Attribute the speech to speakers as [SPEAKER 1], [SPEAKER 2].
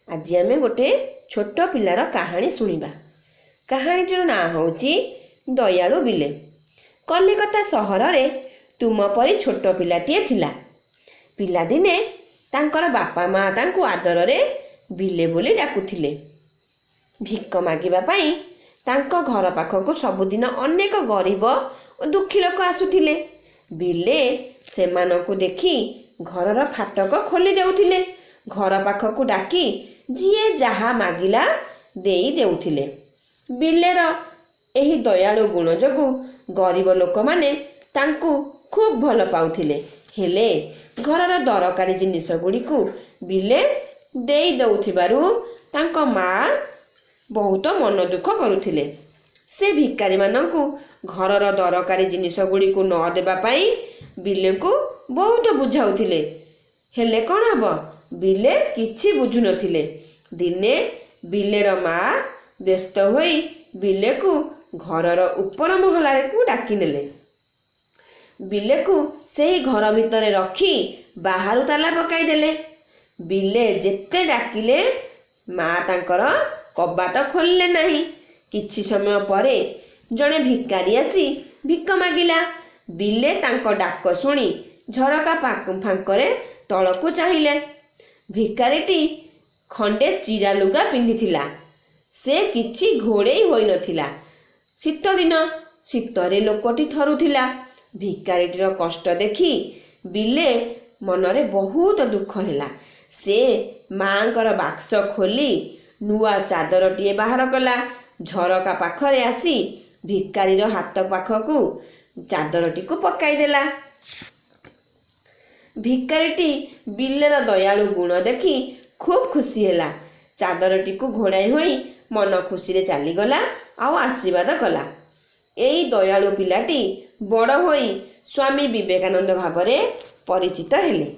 [SPEAKER 1] ଆଜି ଆମେ ଗୋଟେ ଛୋଟ ପିଲାର କାହାଣୀ ଶୁଣିବା। କାହାଣୀଟିର ନାଁ ହେଉଛି ଦୟାଳୁ ବିଲେ। କଲିକତା ସହରରେ ତୁମ ପରି ଛୋଟ ପିଲାଟିଏ ଥିଲା। ପିଲାଦିନେ ତାଙ୍କର ବାପା ମା ତାଙ୍କୁ ଆଦରରେ ବିଲେ ବୋଲି ଡାକୁଥିଲେ। ଭିକ ମାଗିବା ପାଇଁ ତାଙ୍କ ଘର ପାଖକୁ ସବୁଦିନ ଅନେକ ଗରିବ ଓ ଦୁଃଖୀ ଲୋକ ଆସୁଥିଲେ। ବିଲେ ସେମାନଙ୍କୁ ଦେଖି ଘରର ଫାଟକ ଖୋଲି ଦେଉଥିଲେ। ଘର ପାଖକୁ ଡାକି ଯିଏ ଯାହା ମାଗିଲା ଦେଇ ଦେଉଥିଲେ। ବିଲେର ଏହି ଦୟାଳୁ ଗୁଣ ଯୋଗୁଁ ଗରିବ ଲୋକମାନେ ତାଙ୍କୁ ଖୁବ୍ ଭଲ ପାଉଥିଲେ। ହେଲେ ଘରର ଦରକାରୀ ଜିନିଷ ଗୁଡ଼ିକୁ ବିଲେ ଦେଇ ଦେଉଥିବାରୁ ତାଙ୍କ ମା ବହୁତ ମନ ଦୁଃଖ କରୁଥିଲେ। ସେ ଭିକାରୀମାନଙ୍କୁ ଘରର ଦରକାରୀ ଜିନିଷ ଗୁଡ଼ିକୁ ନ ଦେବା ପାଇଁ ବିଲେଙ୍କୁ ବହୁତ ବୁଝାଉଥିଲେ। ହେଲେ କ'ଣ ହେବ, ବିଲେ କିଛି ବୁଝୁନଥିଲେ। ଦିନେ ବିଲେର ମା ବ୍ୟସ୍ତ ହୋଇ ବିଲେକୁ ଘରର ଉପର ମହଲାକୁ ଡାକିନେଲେ। ବିଲେକୁ ସେହି ଘର ଭିତରେ ରଖି ବାହାରୁ ତାଲା ପକାଇଦେଲେ। ବିଲେ ଯେତେ ଡାକିଲେ ମା ତାଙ୍କର କବାଟ ଖୋଲିଲେ ନାହିଁ। କିଛି ସମୟ ପରେ ଜଣେ ଭିକାରୀ ଆସି ଭିକ ମାଗିଲା। ବିଲେ ତାଙ୍କ ଡାକ ଶୁଣି ଝରକା ଫାଙ୍କରେ ତଳକୁ ଚାହିଁଲେ। ଭିକାରୀଟି ଖଣ୍ଡେ ଚିରା ଲୁଗା ପିନ୍ଧିଥିଲା। ସେ କିଛି ଘୋଡ଼େଇ ହୋଇନଥିଲା। ଶୀତଦିନ, ଶୀତରେ ଲୋକଟି ଥରୁଥିଲା। ଭିକାରୀଟିର କଷ୍ଟ ଦେଖି ବିଲେ ମନରେ ବହୁତ ଦୁଃଖ ହେଲା। ସେ ମାଆଙ୍କର ବାକ୍ସ ଖୋଲି ନୂଆ ଚାଦରଟିଏ ବାହାର କଲା। ଝରକା ପାଖରେ ଆସି ଭିକାରୀର ହାତ ପାଖକୁ ଚାଦରଟିକୁ ପକାଇଦେଲା। ଭିକାରୀଟି ବିଲେର ଦୟାଳୁ ଗୁଣ ଦେଖି ଖୁବ୍ ଖୁସି ହେଲା। ଚାଦରଟିକୁ ଘୋଡ଼ାଇ ହୋଇ ମନ ଖୁସିରେ ଚାଲିଗଲା ଆଉ ଆଶୀର୍ବାଦ କଲା। ଏଇ ଦୟାଳୁ ପିଲାଟି ବଡ଼ ହୋଇ ସ୍ୱାମୀ ବିବେକାନନ୍ଦ ଭାବରେ ପରିଚିତ ହେଲେ।